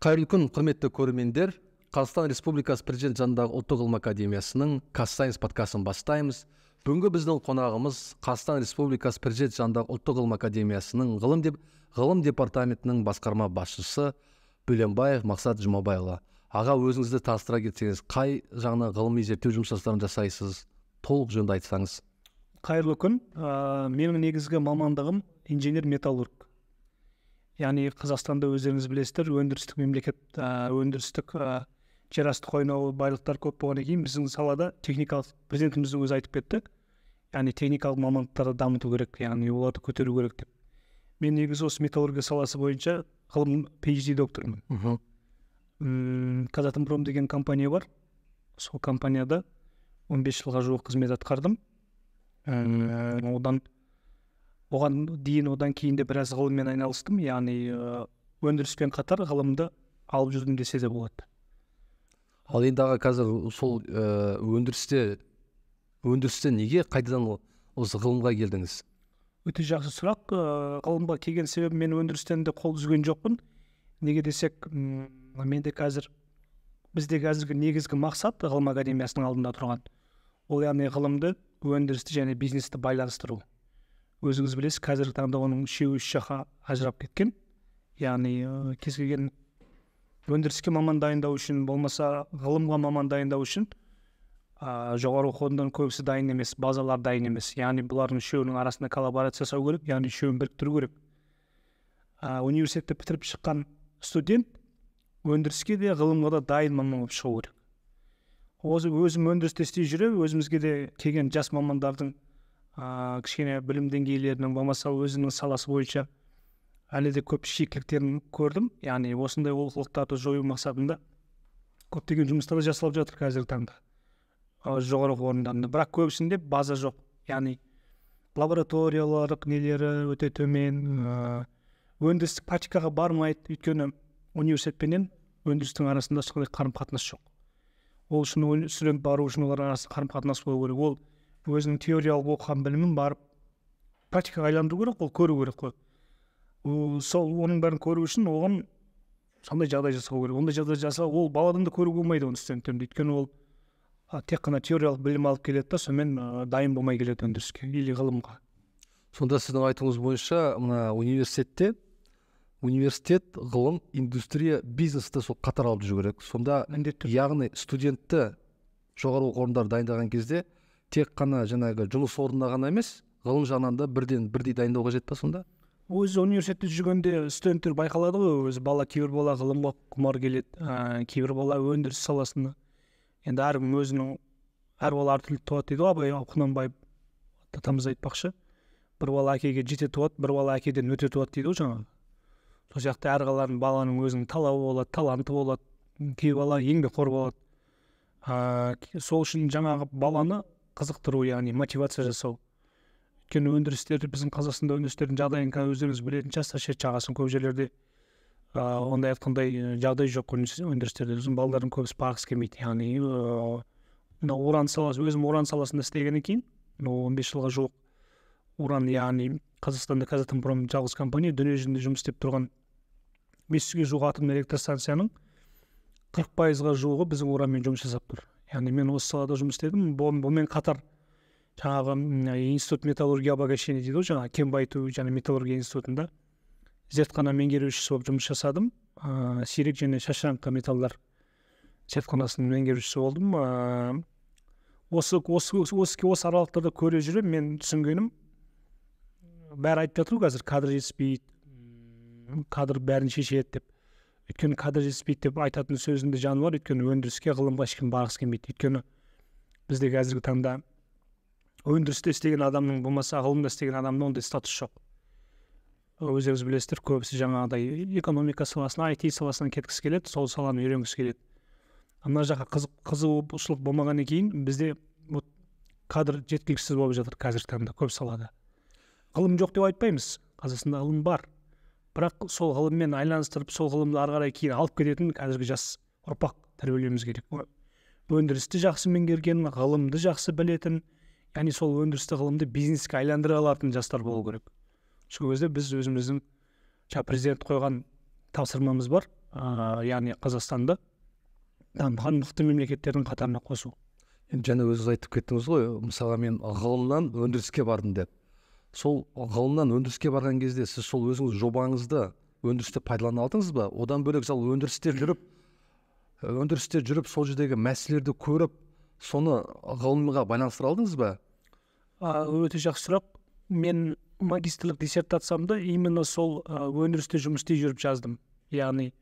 Қайырлы күн, құрметті көрермендер. Қазақстан Республикасы Президент жанындағы Ұлттық ғылым академиясының QazScience подкастын бастаймыз. Бүгінгі біздің қонағымыз Қазақстан Республикасы Президент жанындағы Ұлттық ғылым академиясының ғылым департаментінің басқарма басшысы Бөленбаев Мақсат Жұмабайұлы. Аға, өзіңізді таныстыра кетсеңіз, қай жағынан ғылыми зерттеу жұмыстарын жасайсыз, толық жөнді айтсаңыз. Қайырлы күн. Менің негізгі мамандығым инженер-металлург. Яғни Қазақстанда өздеріңіз білесіздер, өндірістік мемлекет, өндірістік жерасты қойнауы байлықтар көп болғаннан кейін біздің салада техникалық, президентіміздің өзі айтып кетті, яғни техникалық мамандықтарды дамыту керек, яғни оларды көтеру керек деп. Мен негізі осы металлургия саласы бойынша ғылым PhD докторымын. Казатомпром деген компания бар. Сол компанияда 15 жылға жуық қызмет атқардым. Оған дейін, одан кейін де біраз ғылыммен айналыстым, яғни өндіріспен қатар ғылымды алып жүрдім десе де болады. Ал енді аға, қазір сол өндірісте неге қайтадан осы ғылымға келдіңіз? Өте жақсы сұрақ. Ғылымға келген себебім, мен өндірістен де қол үзген жоқпын. Неге десек, менде қазір, бізде қазіргі негізгі мақсат ғылым академиясының алдында тұрған. Ол яғни ғылымды, өндірісті және бизнесті байланыстыру. Өзіңіз білесіз, қазіргі таңда оның үшеуі үш жаққа ажырап кеткен. Яғни кез келген өндіріске маман дайындау үшін, болмаса ғылымға маман дайындау үшін жоғары оқу орындарының көбісі дайын емес, базалар дайын емес. Яғни бұлардың үшеуінің арасында коллаборация жасау керек, яғни үшеуін біріктіру керек. Университетті бітіріп шыққан студент өндіріске де, ғылымға да дайын маман болып шығу керек. Өзім өндірісте істей жүре, өзімізге де келген жас мамандардың кішкене білім деңгейлерінің, болмаса өзінің саласы бойынша әлі де көп шикіліктерін көрдім. Яғни осындай олқылықтарды жою мақсатында көптеген жұмыстар жасалып жатыр қазіргі таңда жоғары оқу орындарында. Бірақ көбісінде база жоқ. Яғни лабораториялар нелері өте төмен, өндірістік практикаға бармайды, өйткені университетпенен өндірістің арасында ешқандай қарым-қатынас жоқ. Ол үшін студент бару үшін олар арасында қарым-қатынас болу керек. Ол өзінің теориялық оқыған білімін барып практикаға айландыру керек, ол көру керек қой. Сол оның бәрін көру үшін оған сондай жағдай жасау керек. Ондай жағдай жасау, ол баладан да көруге болмайды оны студенттерді. Өйткені ол тек қана теориялық білім алып келеді да, сонымен дайын болмай келеді өндіріске или ғылымға. Сонда сіздің айтуыңыз бойынша мына университет, ғылым, индустрия, бизнесті сол қатар алып жүру керек. Сонда яғни студентті жоғары оқу орындары дайындаған кезде тек қана жаңағы жұмыс орнына ғана емес, ғылым жағынан да бірдей дайындау қажет па сонда? Өзі университетте жүргенде студенттер байқалады ғой, өзі бала, кейбір бала ғылымға құмар келеді, кейбір бала өндіріс саласына. Енді әркім өзінің, әр бала әртүрлі туады дейді ғой, Абай Құнанбаев атамыз айтпақшы. Бір бала әкеге жете туады, бір бала әкеден өте туады дейді ғой жаңағы. Сол сияқты әр баланың өзінің талабы болады, таланты болады, кейбір бала еңбекқор болады. Сол үшін жаңағы баланы қызықтыру, яғни мотивация жасау. Өйткені өндірістерді, біздің Қазақстанда өндірістердің жағдайын өздеріңіз білетін шығарсыз, шет жағасын көп жерлерде ондай айтқандай жағдай жоқ өндірістерде. Біздің балалардың көбісі барғысы келмейді. Яғни мына уран саласы, өзім уран саласында істегеннен кейін, 15 жылға жуық уран, яғни Қазақстанда Казатомпром жалғыз компания, дүние жүзінде жұмыс істеп тұрған 500-ге жуық атом электростанцияның 40%-ға жуығы біздің уранмен жұмыс жасап тұр. Яғни мен осы салада жұмыс істедім. Бұнымен қатар жаңағы институт металлургия обогащения дейді ғой, жаңағы кен байыту және металлургия институтында зертхана меңгерушісі болып жұмыс жасадым. Сирек және шашыраңқы металлдар зертханасының меңгерушісі болдым. Осы аралықтарда көре жүре мен түсінгенім, бәрі айтып жатыр ғой қазір кадр жетіспейді, кадр бәрін шешеді деп. Өйткені кадр жетіспейді деп айтатын сөзінде жаны бар, өйткені өндіріске, ғылымға ешкім барғысы келмейді. Өйткені бізде қазіргі таңда өндірісте істеген адамның, болмаса ғылымда істеген адамның ондай статус жоқ. Өздеріңіз білесіздер, көбісі жаңағыдай экономика саласына, IT саласына кеткісі келеді, сол саланы үйренгісі келеді. Мына жаққа қызығушылық болмағаннан кейін бізде кадр жеткіліксіз болып жатыр қазіргі таңда көп салада. Ғылым жоқ деп айтпаймыз, Қазақстанда ғылым бар. Бірақ сол ғылыммен айланыстырып, сол ғылымды ары қарай кейін алып кететін қазіргі жас ұрпақ тәрбиелеуіміз керек. Өндірісті жақсы меңгерген, ғылымды жақсы білетін, Яғни сол өндірістік ғылымды бизнеске айландыра алатын жастар болу керек. Сол кезде біз өзіміздің президент қойған тапсырмамыз бар, яғни Қазақстанды дамыған мықты мемлекеттердің қатарына қосу. Енді жаңа өзіңіз айтып кеттіңіз ғой, мысалға мен ғылымнан өндіріске бардым деп. Сол ғылымнан өндіріске барған кезде сіз сол өзіңіз жобаңызды өндірісте пайдалана алдыңыз ба? Одан бөлек мысалы өндірісте жүріп сол жердегі мәселелерді көріп, соны ғылымға байланыстыра алдыңыз ба? Өте жақсы сұрақ. Мен магистрлік диссертациямды именно сол өндірісте жұмыс істей жүріп жаздым. Яғни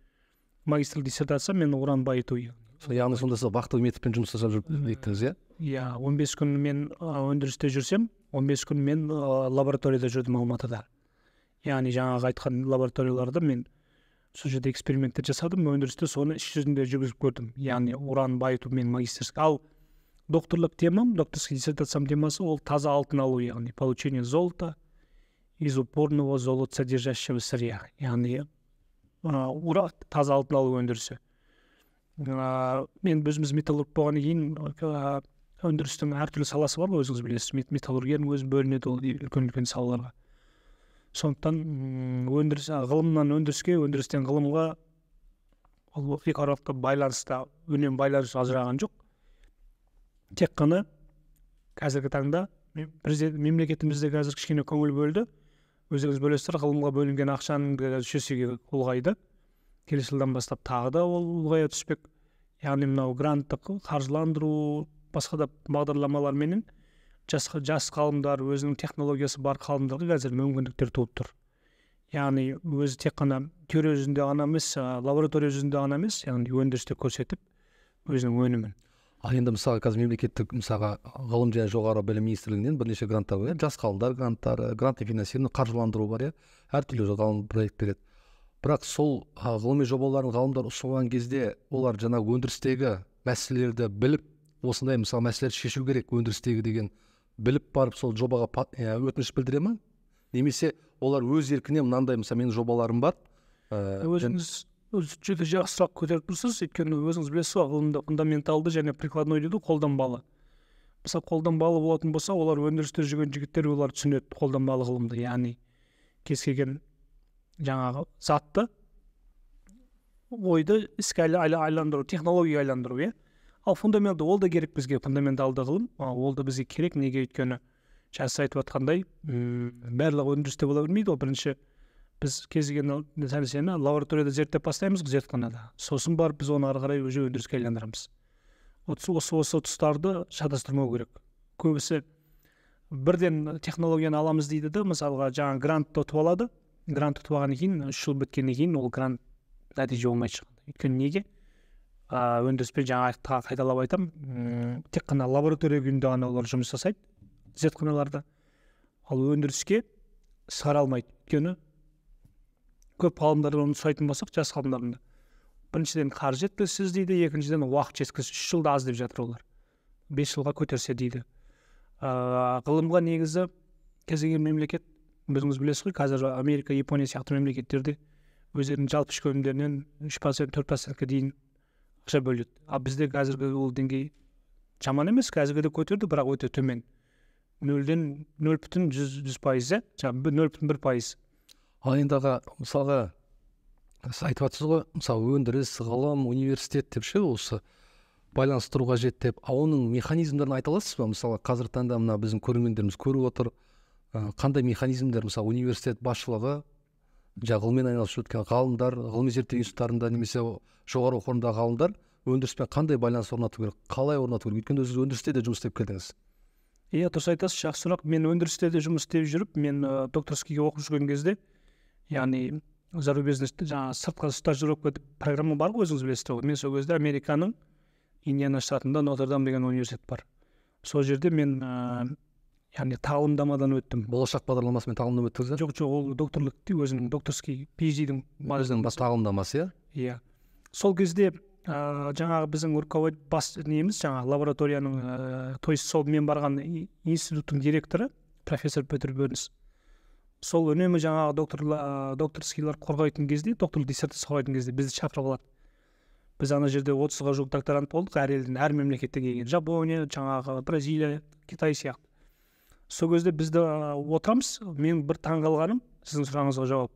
магистрлік диссертация мен уран байыту. Яғни сонда сіз вахтовый методпен жұмыс жасап жүріп еттіңіз, иә? Иә, 15 күн мен өндірісте жүрсем, 15 күн мен лабораторияда жүрдім Алматыда. Яғни жаңағы айтқан лабораторияларда мен сол жерде эксперименттер жасадым, өндірісте соны іс жүзінде жүргізіп көрдім. Яғни уран байыту мен магистерский. Ал докторлық темам, докторский диссертациям темасы ол таза алтын алу, яғни получение золота из упорного золотосодержащего сырья. Яғни таза алтын алу өндірісі. Мен өзіміз металлург болғаннан кейін өндірістің әртүрлі саласы бар ғой, өзіңіз білесіз. Металлургияның өзі бөлінеді ол үлкен-үлкен салаларға. Сондықтан өндіріс, ғылымнан өндіріске, өндірістен ғылымға ол екі аралықта байланыста, үнемі байланыс ажыраған жоқ. Тек қана қазіргі таңда президент мемлекетімізде қазір кішкене көңіл бөлді. Өздеріңіз білесіздер, ғылымға бөлінген ақшаның үш есеге ұлғайды. Келесі жылдан бастап тағы да ол ұлғая түспек. Яғни мынау гранттық қаржыландыру, басқа да бағдарламаларменен жас ғалымдар, өзінің технологиясы бар ғалымдарға қазір мүмкіндіктер туып тұр. Яғни өзі тек қана теория жүзінде ғана емес, лаборатория жүзінде ғана емес, яғни өндірісте көрсетіп өзінің өнімін. Ал енді мысалы қазір мемлекеттік мысалға ғылым және жоғары білім министрлігінен бірнеше гранттар бар, жас ғалымдар гранттары, грантты финансирование, қаржыландыру бар, иә, әртүрлі ғалым проект береді. Бірақ сол ғылыми жобаларын ғалымдар ұсынған кезде олар жаңағы өндірістегі мәселелерді біліп, осындай мысалы мәселелерді шешу керек өндірістегі деген біліп барып сол жобаға өтініш білдіре ме? Немесе олар өз еркіне мынандай мысалы менің жобаларым бар. Өзіңіз өте жақсы сұрақ көтеріп тұрсыз, өйткені өзіңіз білесіз ғой, ғылымда фундаменталды және прикладной дейді, қолданбалы. Мысалы қолданбалы болатын болса, олар өндірісте жүрген жігіттер, олар түсінеді қолданбалы ғылымды, яғни кез келген жаңағы затты, ойды іске айландыру, технологияға айландыру, иә. Ал фундаменталды ол да керек бізге, фундаменталды ғылым, ол да бізге керек. Неге? Өйткені жаңа сіз айтып жатқандай, барлығы өндірісте бола бермейді ғой. Бірінші біз кез келген нәрсені лабораторияда зерттеп бастаймыз, зертханада. Сосын барып біз оны ары қарай уже өндіріске айландырамыз. Осы тұстарды шатастырмау керек. Көбісі бірден технологияны аламыз дейді де, мысалға жаңа грантты ұтып алады. Грант ұтып алғаннан кейін, 3 жыл біткеннен кейін ол грант нәтиже болмай шығады. Өйткені неге? Өндіріспен жаңа қайталап айтам, тек қана лаборатория күйінде ғана олар жұмыс жасайды, зертханаларда. Ал өндіріске шығара алмайды. Өйткені көп ғалымдардан оны сұрайтын болсақ, жас ғалымдардан біріншіден қаржы жеткіліксіз дейді, екіншіден уақыт жеткіліксіз, 3 жылда аз деп жатыр олар. 5 жылға көтерсе дейді. Ғылымға негізі кез келген мемлекет, өзіңіз білесіз ғой, қазір Америка, Япония сияқты мемлекеттерде өздерінің жалпы ішкі өнімдерінен 3%, 4%-ке дейін ақша бөледі. Ал бізде қазіргі ол деңгей жаман емес, қазіргі де көтерді, бірақ өте төмен. 0,1%, жаңағы 0,1%. Ал енді аға, мысалға сіз айтып жатсыз ғой, мысалы өндіріс, ғылым, университет деп ше, осы байланыстыру қажет деп. Ал оның механизмдерін айта аласыз ба? Мысалы қазіргі таңда мына біздің көрермендеріміз көріп отыр, қандай механизмдер, мысалы университет басшылығы, жаңағы ғылыммен айналысып жатқан ғалымдар, ғылыми зерттеу институттарында немесе жоғары оқу орнындағы ғалымдар өндіріспен қандай байланыс орнату керек, қалай орнату керек? Өйткені өзіңіз өндірісте де жұмыс істеп келдіңіз. Иә, дұрыс айтасыз, жақсы сұрақ. Мен өндірісте де жұмыс істеп жүріп, мен докторскийге оқып жүрген кезде, яғни зарубежный жаңағы сыртқы стажировка программа бар ғой, өзіңіз білесіз ғой. Мен сол кезде Американың Индиана штатында Нотр-Дам деген университет бар. Сол жерде мен яғни тағылымдамадан өттім. Болашақ бағдарламасымен тағылымдама өттіңіз бе? Жоқ, ол докторлық өзінің докторский PhD-дің өзінің бас тағылымдамасы, иә? Иә. Сол кезде жаңағы біздің руководитель бас неміз, жаңағы лабораторияның, то есть сол мен барған институттың директоры профессор Петр Бернс. Сол үнемі жаңағы докторскийлар қорғайтын кезде, докторлық диссертация қорғайтын кезде бізді шақырып алады. Біз ана жерде 30-ға жуық докторант болдық, әр елден, әр мемлекеттен келген. Жапония, жаңағы Бразилия, Китай сияқты. Сол кезде бізді отырамыз. Мен бір таңғалғаным, сіздің сұрағыңызға жауап.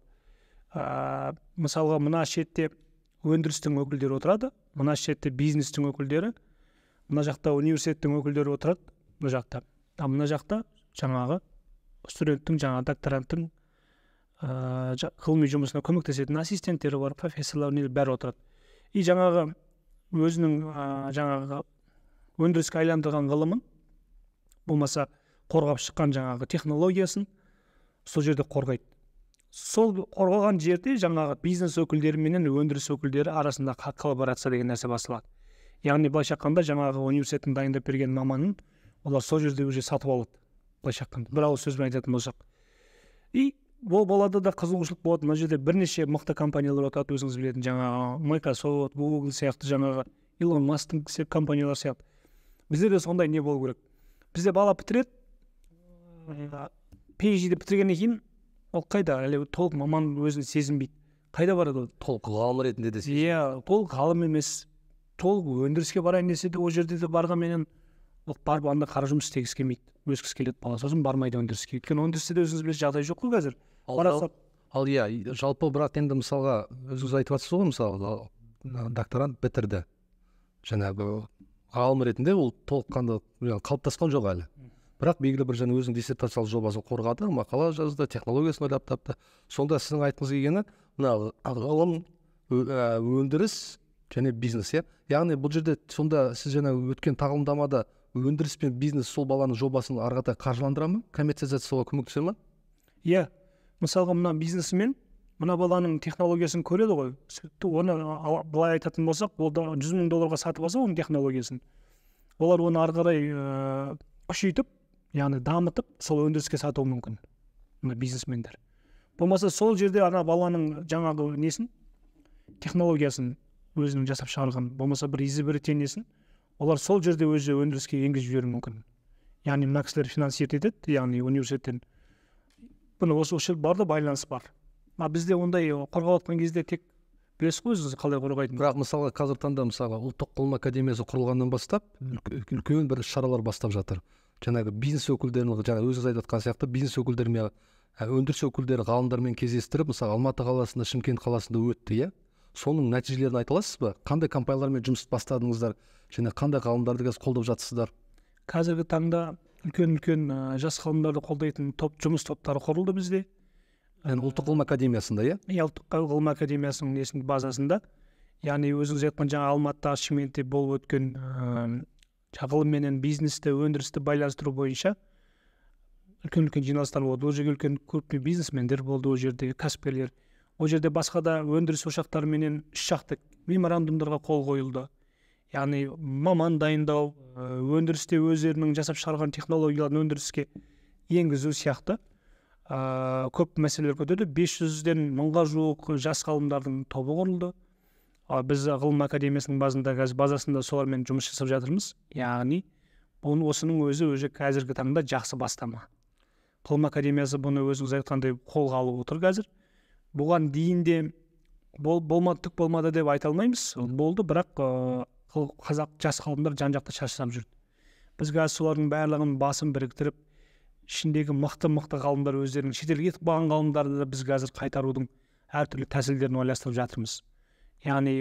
Мысалға, мына шетте өндірістің өкілдері отырады, мына шетте бизнестің өкілдері, мына жақта университеттің өкілдері отырады, мына жақта. А мына жақта жаңағы студенттің, жаңағы докторанттың ғылыми жұмысына көмектесетін ассистенттері бар, профессорлар, бәрі отырады. И жаңағы өзінің жаңағы өндіріске айландырған ғылымын, болмаса қорғап шыққан жаңағы технологиясын сол жерде қорғайды. Сол қорғаған жерде жаңағы бизнес өкілдері менен өндіріс өкілдері арасында коллаборация деген нәрсе басталады. Яғни былайша айтқанда, жаңағы университеттің дайындап берген маманын олар сол жерде уже сатып алады. Былайша айтқанда, бір ауыз сөзбен айтатын болсақ. И ол балада да қызығушылық болады. Мына жерде бірнеше мықты компаниялар отырады, өзіңіз білетін жаңағы Microsoft, Google сияқты, жаңағы Илон Масктың компаниялары сияқты. Бізде де сондай не болу керек. Бізде бала бітіреді, PhD-ді бітіргеннен кейін ол қайда, әлі толық маман өзін сезінбейді. Қайда барады ол? Толық ғалым ретінде де сезінбейді. Иә, толық ғалым емес, толық өндіріске барайын десе де, ол жерде де барғанменен ол барып анда қара жұмыс істегісі келмейді, өскісі келеді бала, сосын бармайды өндіріске. Өйткені өндірісте де өзіңіз білесіз, жағдай жоқ қой қазір. Ал иә, жалпы бірақ енді мысалға өзіңіз айтып жатсыз ғой, мысалы докторант бітірді, жаңағы ғалым ретінде ол толыққанды қалыптасқан жоқ әлі. Бірақ белгілі бір жаңа өзінің диссертациялық жобасын қорғады, мақала жазды, технологиясын ойлап тапты. Сонда сіздің айтқыңыз келгені мына ғылым, өндіріс және бизнес, иә? Яғни бұл жерде сонда сіз жаңа өткен тағылымдамада өндіріс пен бизнес сол баланың жобасын ары қаратай қаржыландыра ма? Коммерциализацияға көмектесе ма? Иә. Мысалға, мына бизнесмен мына баланың технологиясын көреді ғой. Оны былай айтатын болсақ, ол да 100 000 долларға сатып алса оның технологиясын, олар оны ары қарай күшейтіп, яғни дамытып, сол өндіріске сатуы мүмкін мына бизнесмендер. Болмаса сол жерде ана баланың жаңағы несін, технологиясын өзінің жасап шығарған, болмаса бір изобретениесін олар сол жерде өзі өндіріске енгізіп жіберуі мүмкін. Яғни мына кісілер финансировать етеді, яғни университеттен. Бұны осы жерде бар да байланыс бар. А бізде ондай қорғап жатқан кезде тек білесіз ғой өзіңіз қалай қорғайтынын. Бірақ мысалға қазіргі таңда мысалға ұлттық ғылым академиясы құрылғаннан бастап үлкен бір іс-шаралар бастап жатыр. Жаңағы бизнес өкілдерін, жаңа өзіңіз айтып жатқан сияқты бизнес өкілдерімен, өндіріс өкілдері ғалымдармен кездестіріп, мысалы Алматы қаласында, Шымкент қаласында өтті, иә? Соның нәтижелерін айта аласыз ба? Қандай компаниялармен жұмыс бастадыңыздар және қандай ғалымдарды қазір қолдап жатсыздар? Қазіргі таңда үлкен-үлкен жас ғалымдарды қолдайтын топ, жұмыс топтары құрылды бізде. Яғни ұлттық ғылым академиясында, иә? Иә, ұлттық ғылым академиясының несінің базасында. Яғни өзіңіз айтқан жаңа Алматыда, Шымкентте болып өткен ғылым менен бизнесті, өндірісті байланыстыру бойынша үлкен-үлкен жиналыстар болды. Ол жерге үлкен крупный бизнесмендер болды, ол жерде кәсіпкерлер. Ол жерде басқа да өндіріс ошақтарыменен үш жақты меморандумдарға қол қойылды. Яғни маман дайындау, өндірісте өздерінің жасап шығарған технологияларын өндіріске енгізу сияқты көп мәселелер көтерді. 500-ден 1000-ға жуық жас ғалымдардың тобы құрылды. Біз ғылым академиясының базында қазір базасында солармен жұмыс жасап жатырмыз. Яғни осының өзі уже қазіргі таңда жақсы бастама. Ғылым академиясы бұны өзіңіз айтқандай қолға алып отыр қазір. Бұған дейін де болмады, түк болмады деп айта алмаймыз. Болды, бірақ қазақ жас ғалымдар жан-жақта шашырап жүрді. Біз қазір солардың барлығын басын біріктіріп, ішіндегі мықты-мықты ғалымдар, өздерінің шетелге кетіп қалған ғалымдарды да біз қазір қайтарудың әртүрлі тәсілдерін ойластырып жатырмыз. Яғни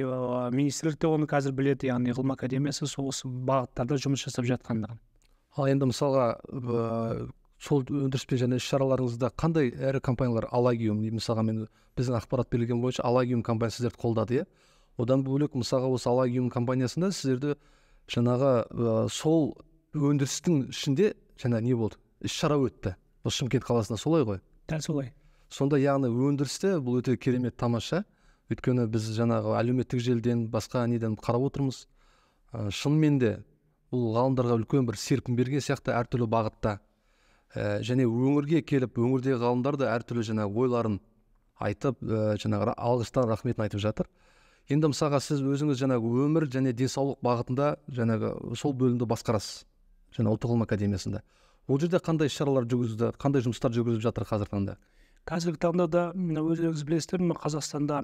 министрлік те оны қазір біледі, яғни ғылым академиясы сол осы бағыттарда жұмыс жасап жатқандығын. Ал енді мысалға сол өндіріспен және іс-шараларыңызда қандай ірі компаниялар, Алагиум, мысалға мен біздің ақпарат берілген бойынша Алагиум компаниясы сіздерді қолдады, иә? Одан бөлек мысалға осы Алагиум компаниясында сіздерді жаңағы сол өндірістің ішінде жаңа не болды? Іс-шара өтті. Осы Шымкент қаласында солай ғой? Дәл солай. Сонда яғни өндірісте бұл өте керемет, тамаша. Өйткені біз жаңағы әлеуметтік желіден, басқа неден қарап отырмыз. Шынымен де бұл ғалымдарға үлкен бір серпін берген сияқты әртүрлі бағытта. Және өңірге келіп, өңірдегі ғалымдар да әртүрлі жаңағы ойларын айтып, жаңағы алғыстан рахметін айтып жатыр. Енді мысалға сіз өзіңіз жаңағы өмір және денсаулық бағытында жаңағы сол бөлімді басқарасыз, жаңа ұлттық ғылым академиясында. Ол жерде қандай іс-шаралар жүргізді, қандай жұмыстар жүргізіліп жатыр қазіргі таңда? Қазіргі таңда да өздеріңіз білесіздер, Қазақстанда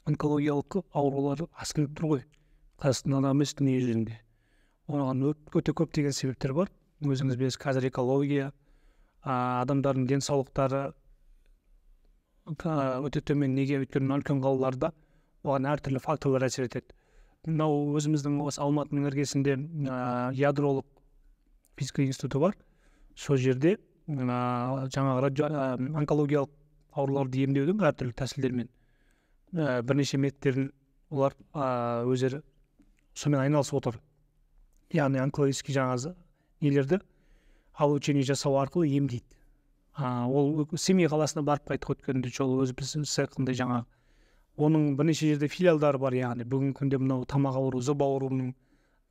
онкологиялық аурулар асқынып тұр ғой. Қазақстанда емес, дүние жүзінде. Оған өте көптеген себептер бар. Өзіңіз білесіз, қазір экология, Адамдардың денсаулықтары өте төмен. Неге? Өйткені үлкен қалаларда оған әртүрлі факторлар әсер етеді. Мынау өзіміздің осы Алматының іргесінде ядролық физика институты бар. Сол жерде жаңағы онкологиялық ауруларды емдеудің әртүрлі тәсілдерімен бірнеше методтерін олар өздері сонымен айналысып отыр. Яғни онкологический жаңағы нелерді облучение жасау арқылы емдейді. Ол Семей қаласына барып қайттық өткенде жолы, өзі біз қандай жаңағы оның бірнеше жерде филиалдары бар. Яғни бүгінгі күнде мынау тамақ ауруы, зоб ауруының,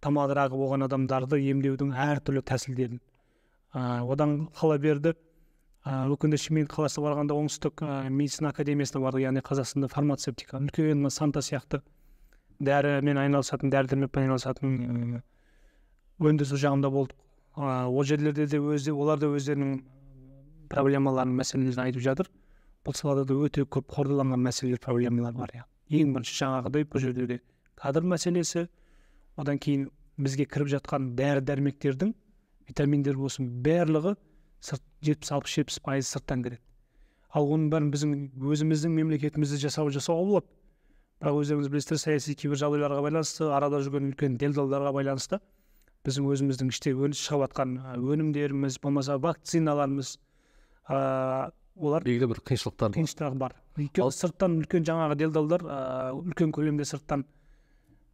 тамақ рагы болған адамдарды емдеудің әртүрлі тәсілдерін. Одан қала берді, өткенде Шымкент қаласына барғанда Оңтүстік медицина академиясына бардық. Яғни Қазақстанда фармацевтика үлкен мына Санта сияқты дәрімен айналысатын, дәрі дәрмекпен айналысатын өндіріс ошағында болдық. Ол жерлерде де өзі, олар да өздерінің проблемаларын, мәселелерін айтып жатыр. Бұл салада да өте көп қордаланған мәселелер, проблемалар бар. Ең бірінші жаңағыдай бұл жерде де кадр мәселесі, одан кейін бізге кіріп жатқан дәрі дәрмектердің, витаминдер болсын, барлығы сырт, 70, 60, 70% сырттан кіреді. Ал оның бәрін біздің өзіміздің мемлекетімізде жасауға болады. Бірақ өздеріңіз білесіздер, саяси кейбір жағдайларға байланысты, арада жүрген үлкен делдалдарға байланысты біздің өзіміздің іште шығып жатқан өнімдеріміз, болмаса вакциналарымыз, олар белгілі бір қиыншылықтар бар. Қиыншылықтар бар. Өйткені сырттан үлкен жаңағы делдалдар, үлкен көлемде сырттан,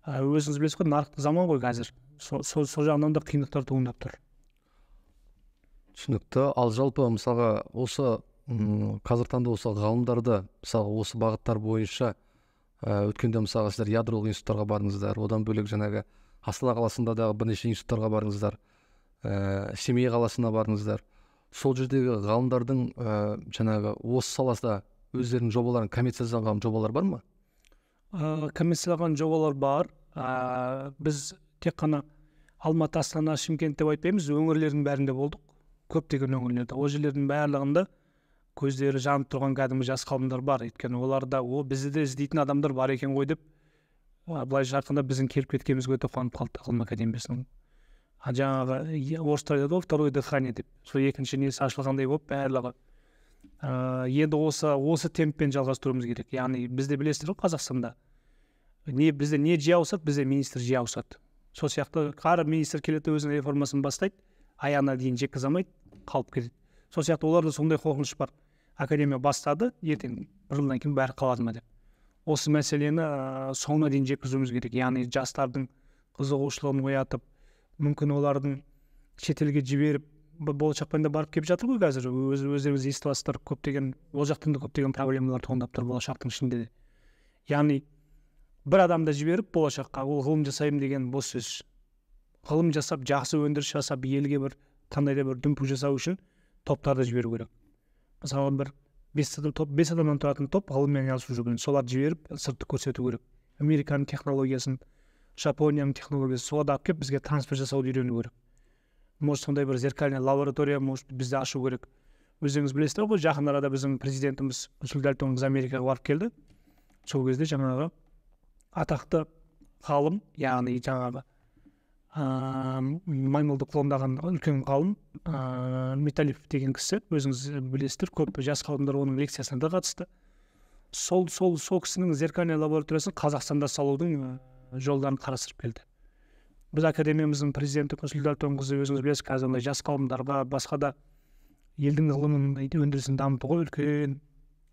өзіңіз білесіз ғой, нарықтық заман ғой қазір. Сол жағынан да қиындықтар туындап тұр. Түсінікті. Ал жалпы мысалға осы қазіргі таңда осы ғалымдарды, мысалға осы бағыттар бойынша өткенде мысалға сіздер ядролық институттарға бардыңыздар, одан бөлек жаңағы Астана қаласында дағы бірнеше институттарға бардыңыздар, Семей қаласына бардыңыздар. Сол жердегі ғалымдардың жаңағы осы саласында өздерінің жобаларын коммерцияланған жобалар бар ма? Коммерцияланған жобалар бар. Біз тек қана Алматы, Астана, Шымкент деп айтпаймыз, өңірлердің бәрінде болдық. Көптеген өңірлерде. Ол жерлердің барлығында көздері жанып тұрған кәдімгі жас ғалымдар бар. Өйткені оларда бізді де іздейтін адамдар бар екен ғой деп, былайша айтқанда біздің келіп кеткенімізге өте қуанып қалды ғылым академиясының. Жаңағы орыстар айтады ғой, второе дыхание деп. Сол екінші несі ашылғандай болып барлығы. Енді осы темппен жалғастыруымыз керек. Яғни бізде білесіздер ғой, Қазақстанда не бізде не жиі ауысады, бізде министр жиі ауысады. Сол сияқты әр министр келеді, өзінің реформасын бастайды, аяғына дейін жеткізе алмайды, қалып кетеді. Сол сияқты оларда сондай қорқыныш бар. Академия бастады, ертең бір жылдан кейін бәрі қалады ма деп. Осы мәселені соңына дейін жеткізуіміз керек. Яғни жастардың қызығушылығын оятып, мүмкін олардың шетелге жіберіп, болашақпен де барып келіп жатыр ғой қазір. Өздеріңіз естіп аласыздар, көптеген ол жақтан да көптеген проблемалар туындап тұр болашақтың ішінде де. Яғни бір адамды жіберіп болашаққа, ол ғылым жасаймын деген бос сөз. Ғылым жасап, жақсы өндіріс жасап, елге бір қандай да бір дүмпу жасау үшін топтарды жіберу керек. Мысалы бір 5 адамнан тұратын топ ғылыммен айналысып жүрген, соларды жіберіп сыртты көрсету керек. Американың технологиясын, Жапонияның технологиясын соларды алып келіп бізге трансфер жасауды үйрену керек. Может сондай бір зеркальный лаборатория может бізде ашу керек. Өздеріңіз білесіздер ғой, жақын арада біздің президентіміз Нұрсұлтан Әбішұлы Америкаға барып келді. Сол кезде жаңағы атақты ғалым, яғни жаңағы маймылды клондаған үлкен ғалым Миталиев деген кісі, өзіңіз білесіздер, көп жас ғалымдар оның лекциясына да қатысты. Сол кісінің зеркальный лабораториясын Қазақстанда салудың жолдарын қарастырып келді. Біз академиямыздың президенті Нұрсұлтан Әбішұлы, өзіңіз білесіз, қазір ондай жас ғалымдарға, басқа да елдің ғылымын, өндірісін дамытуға үлкен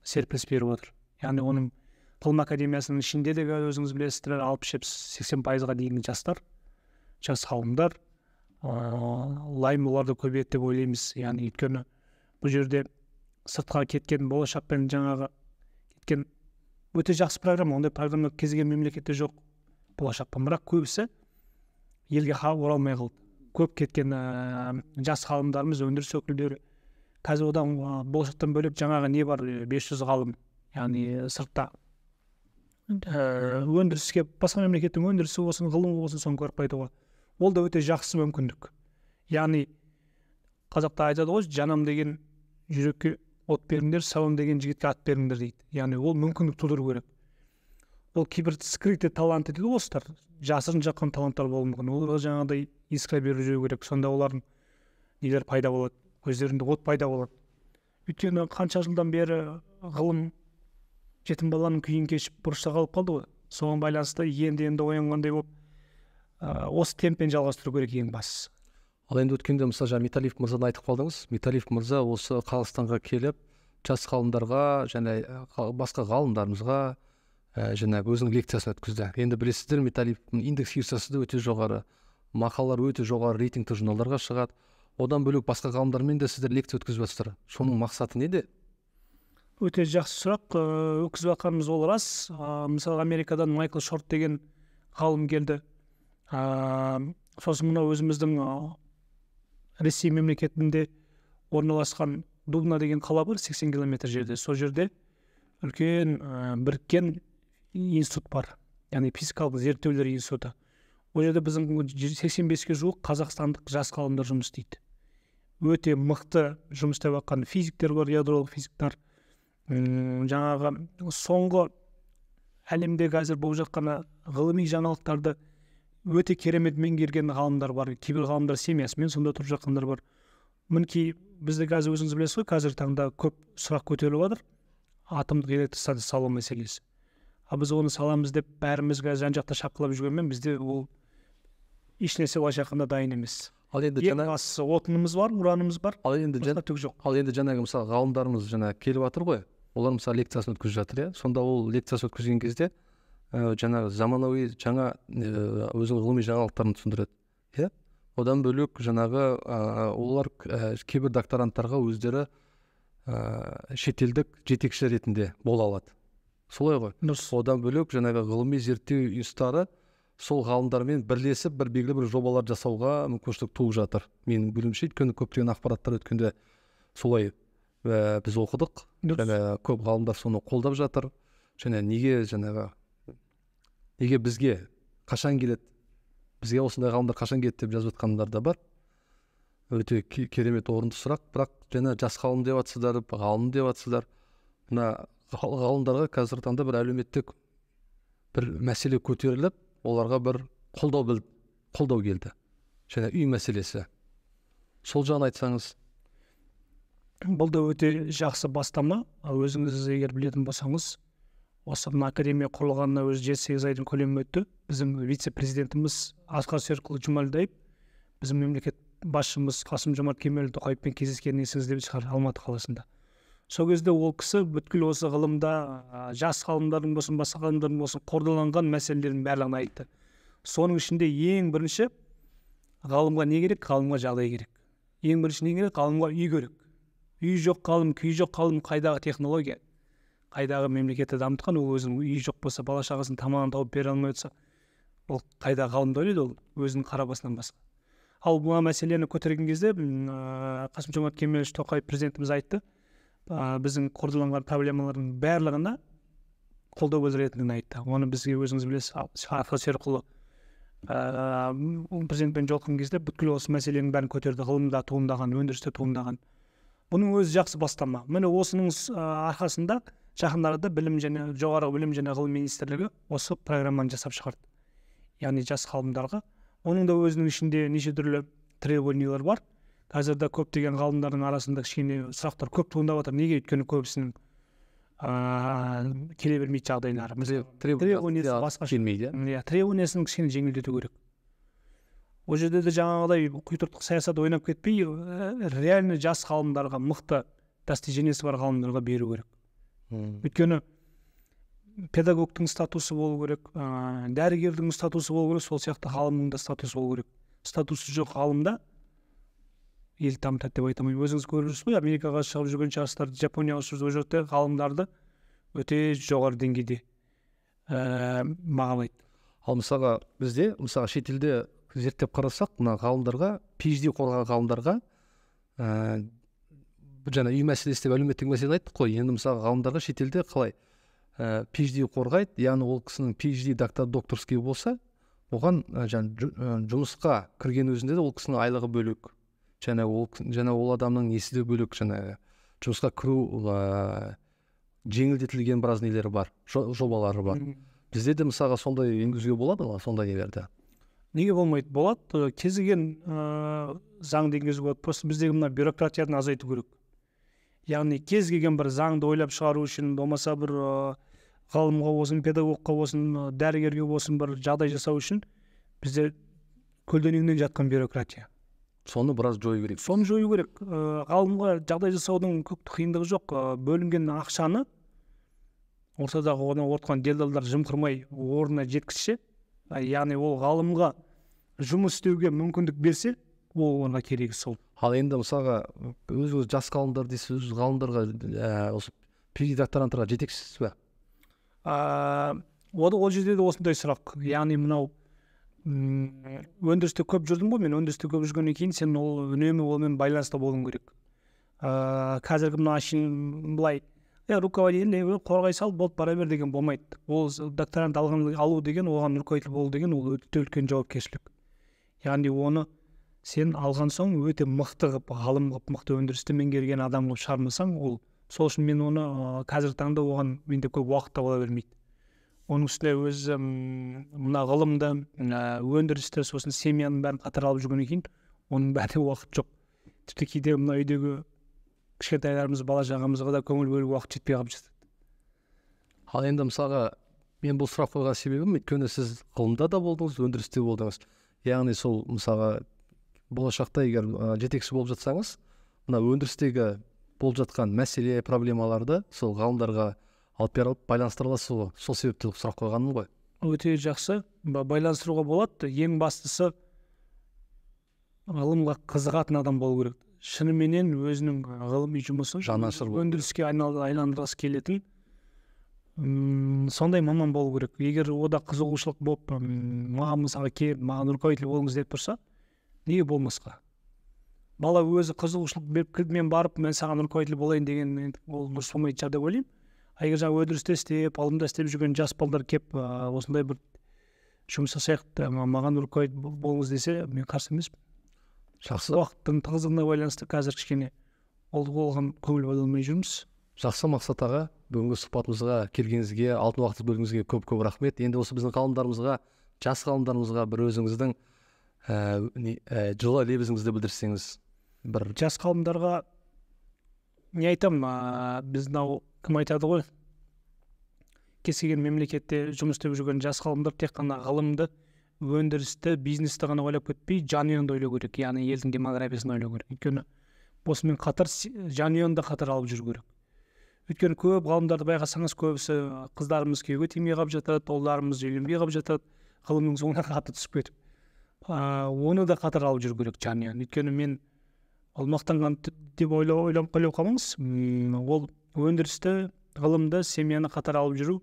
серпіліс беріп отыр. Яғни оның ғылым академиясының ішінде де өзіңіз білесіздер, 60-80%-ға дейінгі жастар, жас ғалымдар, лайым оларды көбейеді деп ойлаймыз. Яғни өйткені бұл жерде сыртқа кеткен болашақпен жаңағы кеткен өте жақсы программа, ондай программа кез келген мемлекетте жоқ болашақпен, бірақ көбісі елге оралмай қалды. Көп кеткен жас ғалымдарымыз, өндіріс өкілдері қазір одан болашақтан бөлек жаңағы не бар, 500 ғалым, яғни сыртта өндіріске, басқа мемлекеттің өндірісі болсын, ғылымы болсын, соны көріп қайтуға. Ол да өте жақсы мүмкіндік. Яғни қазақта айтады ғой, жанам деген жүрекке от беріңдер, сауам деген жігітке ат беріңдер дейді. Яғни ол мүмкіндік тудыру керек. Ол кейбір скрытый таланты дейді орыстар, жасырын жатқан таланттар болуы мүмкін. Оларға жаңағыдай искра беріп жүру керек. Сонда олардың нелер пайда болады. Көздерінде от пайда болады. Өйткені қанша жылдан бері ғылым жетім баланың күйін кешіп бұрышта қалып қалды ғой. Соған байланысты енді оянғандай болып, осы темппен жалғастыру керек ең бастысы. Ал енді өткенде мысалы жаңа Миталиев мырзаны айтып қалдыңыз. Миталиев мырза осы Қазақстанға келіп жас ғалымдарға және басқа ғалымдарымызға жаңағы өзінің лекциясын өткізді. Енді білесіздер, Миталиевтің индекс Хирсасы да өте жоғары, мақалалар өте жоғары рейтингті журналдарға шығады. Одан бөлек басқа ғалымдармен де сіздер лекция өткізіп жатсыздар. Соның мақсаты неде? Өте жақсы сұрақ. Өткізіп жатқанымыз ол рас. Мысалы, Америкадан Майкл Шорт деген ғалым келді. Сосын мынау өзіміздің Ресей мемлекетінде орналасқан Дубна деген қала бар, 80 километр жерде. Сол жерде үлкен біріккен институт бар, яғни физикалық зерттеулер институты. Ол жерде біздің 85-ке жуық қазақстандық жас ғалымдар жұмыс істейді. Өте мықты жұмыс істеп жатқан физиктер бар, ядролық физиктар. Жаңағы соңғы әлемде қазір болып жатқан ғылыми жаңалықтарды өте керемет меңгерген ғалымдар бар, кейбір ғалымдар семьясымен сонда тұрып жатқандар бар. Мінекей бізде қазір өзіңіз білесіз ғой, қазіргі таңда көп сұрақ көтеріліп жатыр, атомдық электр станция салу мәселесі. А біз оны саламыз деп бәріміз қазір жан жақта шапқылап жүргенмен, бізде ол ешнәрсе былайша айтқанда дайын емес. Ал енді ең бастысы отынымыз бар, уранымыз бар, ал енді түк жоқ. Ал енді жаңағы мысалы ғалымдарымыз жаңа келіп жатыр ғой, олар мысалы лекциясын өткізіп жатыр, иә. Сонда ол лекциясын өткізген кезде жаңағы заманауи жаңа өзінің ғылыми жаңалықтарын түсіндіреді, иә. Одан бөлек жаңағы олар кейбір докторанттарға өздері шетелдік жетекші ретінде бола алады. Солай ғой. Одан бөлек жаңағы ғылыми зерттеу институттары сол ғалымдармен бірлесіп бір белгілі бір жобалар жасауға мүмкіншілік туып жатыр. Менің білуімше, өйткені көптеген ақпараттар өткенде солай біз оқыдық. Және көп ғалымдар соны қолдап жатыр. Және неге жаңағы неге бізге қашан келеді, бізге осындай ғалымдар қашан келеді деп жазып жатқандар да бар. Өте керемет орынды сұрақ. Бірақ жаңа жас ғалым деп жатсыздар, ғалым деп жатсыздар. Мына ғалымдарға қазіргі таңда бір әлеуметтік бір мәселе көтеріліп, оларға бір қолдау келді. Және үй мәселесі. Сол жағын айтсаңыз. Бұл да өте жақсы бастама. Өзіңіз егер білетін болсаңыз, осы мына академия құрылғанына өзі 7-8 айдың көлемі өтті. Біздің вице-президентіміз Асқар Серікұлы Жұмалдаев, біздің мемлекет басшымыз Қасым-Жомарт Кемелұлы Тоқаевпен кездескенін есіңізде шығар, Алматы қаласында. Сол кезде ол кісі бүткіл осы ғылымда жас ғалымдардың болсын, басқа ғалымдардың болсын қордаланған мәселелердің барлығын айтты. Соның ішінде ең бірінші ғалымға не керек? Ғалымға жағдай керек. Ең бірінші не керек? Ғалымға үй керек. Үй жоқ ғалым, күй жоқ ғалым, қайдағы технология, қайдағы мемлекетті дамытқан, ол өзінің үйі жоқ болса, бала шағасының тамағын тауып бере алмай отырса, ол қайдағы ғалымды ойлайды, ол өзінің қара басынан басқа. Ал бұл мәселені көтерген кезде Қасым-Жомарт Кемелұлы Тоқаев президентіміз айтты, біздің қордаланған проблемалардың барлығына қолдау білдіретінін айтты. Оны бізге өзіңіз білесіз, Асқар Серікұлы президентпен жолыққан кезде бүткіл осы мәселенің бәрін көтерді, ғылымда туындаған, өндірісте туындаған. Бұның өзі жақсы бастама. Міне осының арқасында жақын арада білім және жоғарғы білім және ғылым министрлігі осы программаны жасап шығарды. Яғни жас ғалымдарға. Оның да өзінің ішінде неше түрлі требованиялар бар. Қазірде көптеген ғалымдардың арасында кішкене сұрақтар көп туындап жатыр. Неге? Өйткені көбісінің келе бермейтін жағдайлары. Требованиясы басқаша. Келмейді. Иә, требованиясын кішкене жеңілдету керек. Ол жерде де жаңағыдай құйтырқы саясат ойнап кетпей, реально жас ғалымдарға, мықты достижениесі бар ғалымдарға беру керек. Өйткені педагогтың статусы болу керек, дәрігердің статусы болу керек, сол сияқты ғалымның да статусы болу керек. Статусы жоқ ғалымда ел дамытады деп айта алмаймын. Өзіңіз көріп жүрсіз ғой, Америкаға шығып жүрген жастарды, Жапонияға шығып жүрген жерде ғалымдарды өте жоғары деңгейде бағалайды. Ал мысалға бізде, мысалға шетелде зерттеп қарасақ, мына ғалымдарға, PhD қорғаған ғалымдарға жаңа үй мәселесі деп әлеуметтік мәселені айттық қой. Енді мысалы ғалымдарға шетелде қалай PhD қорғайды, яғни ол кісінің PhD докторский болса, оған жаңа жұмысқа кірген өзінде де ол кісінің айлығы бөлек, және ол адамның несі де бөлек, жаңағы жұмысқа кіру жеңілдетілген біраз нелері бар, жобалары бар. Бізде де мысалға сондай енгізуге болады ма, сондай нелерді? Неге болмайды? Болады. Кез келген заңды енгізуге болады. Просто біздегі мына бюрократияны азайту керек. Яғни кез келген бір заңды ойлап шығару үшін, болмаса бір ғалымға болсын, педагогқа болсын, дәрігерге болсын бір жағдай жасау үшін бізде көлденеңнен жатқан бюрократия. Соны біраз жою керек. Соны жою керек. Ғалымға жағдай жасаудың көп қиындығы жоқ. Бөлінген ақшаны ортадағы оны ортқан делдалдар жымқырмай орнына жеткізсе, яғни ол ғалымға жұмыс істеуге мүмкіндік берсе, ол оған керегі сол. Ал енді мысалға өзіңіз жас ғалымдар дейсіз, өзіңіз ғалымдарға осы PhD докторанттарға жетекшісіз бе? Ол жерде де осындай сұрақ. Яғни мынау өндірісте көп жүрдім ғой мен, өндірісте көп жүргеннен кейін сен ол үнемі онымен байланыста болуың керек. Қазіргі мына әшейін былай руководитель қорғай сал, болып бара бер деген болмайды. Ол докторант алу деген, оған руководитель болу деген ол өте үлкен жауапкершілік. Яғни оны сен алған соң өте мықты қылып, ғалым қылып, мықты өндірісті меңгерген адам қылып шығармасаң, ол сол үшін мен оны қазіргі таңда оған менде көп уақыт та бола бермейді. Оның үстіне өзі мына ғылымды, өндірісті, сосын семьяның бәрін қатар алып жүргеннен кейін оның бәріне уақыт жоқ. Тіпті кейде мына үйдегі кішкентайларымыз, бала шағамызға да көңіл бөлуге уақыт жетпей қалып жатады. Ал енді мысалға мен бұл сұрақ қойған себебім, өйткені сіз ғылымда да болдыңыз, өндірісте болдыңыз. Яғни сол мысалға болашақта егер жетекші болып жатсаңыз, мына өндірістегі болып жатқан мәселе, проблемаларды сол ғалымдарға алып беріп байланыстыра аласыз ғой. Сол себепті сұрақ қойғаным ғой. Өте жақсы, байланыстыруға болады. Ең бастысы ғылымға қызығатын адам болу керек. Шыныменен өзінің ғылыми жұмысын жанашыр өндіріске айландырғысы келетін сондай маман болу керек. Егер ода қызығушылық болып, маған мысалы келіп, маған руководитель болыңыз деп тұрса, неге болмасқа? Бала өзі қызығушылық беріп, мен барып, мен саған руководитель болайын деген ол дұрыс болмайтын шығар деп ойлаймын. А егер жаңа өндірісте істеп, ғылымда істеп жүрген жас балдар келіп, осындай бір жұмыс жасайық, маған руководитель болыңыз десе, мен қарсы емеспін. Жақсы. Уақыттың тығыздығына байланысты қазір кішкене оған көңіл бөле алмай жүрміз. Жақсы, Мақсат аға, бүгінгі сұхбатымызға келгеніңізге, алтын уақыт бөлгеніңізге көп-көп рахмет. Енді осы біздің ғалымдарымызға, жас ғалымдарымызға бір өзіңіздің жылы лебізіңізді білдірсеңіз. Бір жас ғалымдарға не айтамын, біз мынау кім айтады ғой, кез келген мемлекетте жұмыс істеп жүрген жас ғалымдар тек қана ғылымды, өндірісті, бизнесті ғана ойлап кетпей, жанұяны ойлау керек, яғни елдің демографиясын ойлау керек. Өйткені осымен қатар жанұяны да қатар алып жүру керек. Өйткені көп ғалымдарды байқасаңыз, көбісі қыздарымыз күйеуге тимей қалып жатады, ұлдарымыз үйленбей қалып жатады, ғылымның соңына қатты түсіп кетіп. Оны да қатар алып жүру керек жанұяны. Өйткені мен ол мақтанған деп ойлап қалмаңыз, ол өндірісті, ғылымды, семьяны қатар алып жүру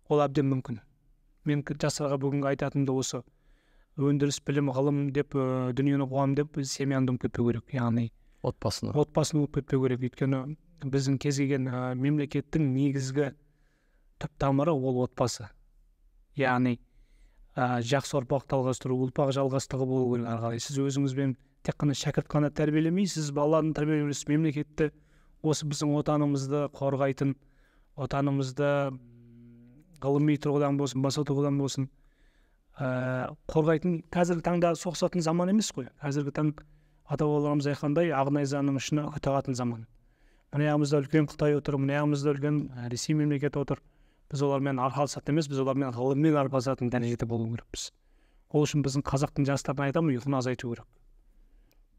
ол әбден мүмкін. Мен жастарға бүгінгі айтатыным да осы. Өндіріс, білім, ғылым деп, дүниені қуамын деп семьяны ұмытып кетпеу керек. Яғни отбасыны ұмытып кетпеу керек. Өйткені біздің кез келген мемлекеттің негізгі түп тамыры ол отбасы. Яғни жақсы ұрпақ жалғастыру, ұрпақ жалғастығы болу керек ары қарай. Сіз өзіңізбен тек қана шәкірт қана тәрбиелемей, сіз баланы тәрбиелейсіз, мемлекетті, осы біздің отанымызды қорғайтын, отанымызды ғылыми тұрғыдан болсын, басқа тұрғыдан болсын, қорғайтын. Қазіргі таңда соғысатын заман емес қой. Қазіргі таң ата-бабаларымыз айтқандай, ақ найзаның ұшына үкі тағатын заман. Мына жағымызда үлкен Қытай отыр, мына жағымызда үлкен Ресей мемлекеті отыр. Біз олармен арпалысатын емес, біз олармен ғылыммен арпалысатын дәрежеде болу керекпіз. Ол үшін біздің қазақтың жастарына айтамын, ұйқыны азайту керек,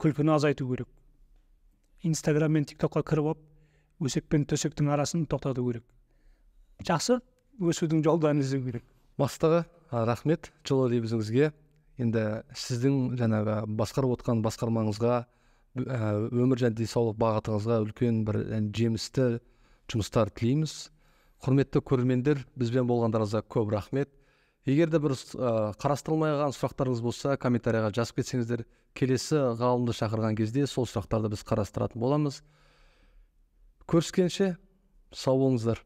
күлкіні азайту керек. Инстаграм мен тиктокқа кіріп алып, өсек пен төсектің арасын тоқтату керек. Жақсы өсудің жолдарын іздеу керек. Мақсат аға, рахмет жылы лебізіңізге. Енді сіздің жаңағы басқарып отқан басқармаңызға, өмір және денсаулық бағытыңызға үлкен бір жемісті жұмыстар тілейміз. Құрметті көрермендер, бізбен болғандарыңызға көп рахмет. Егер де бір қарастырылмай қалған сұрақтарыңыз болса, комментарияға жазып кетсеңіздер, келесі ғалымды шақырған кезде сол сұрақтарды біз қарастыратын боламыз. Көріскенше сау болыңыздар.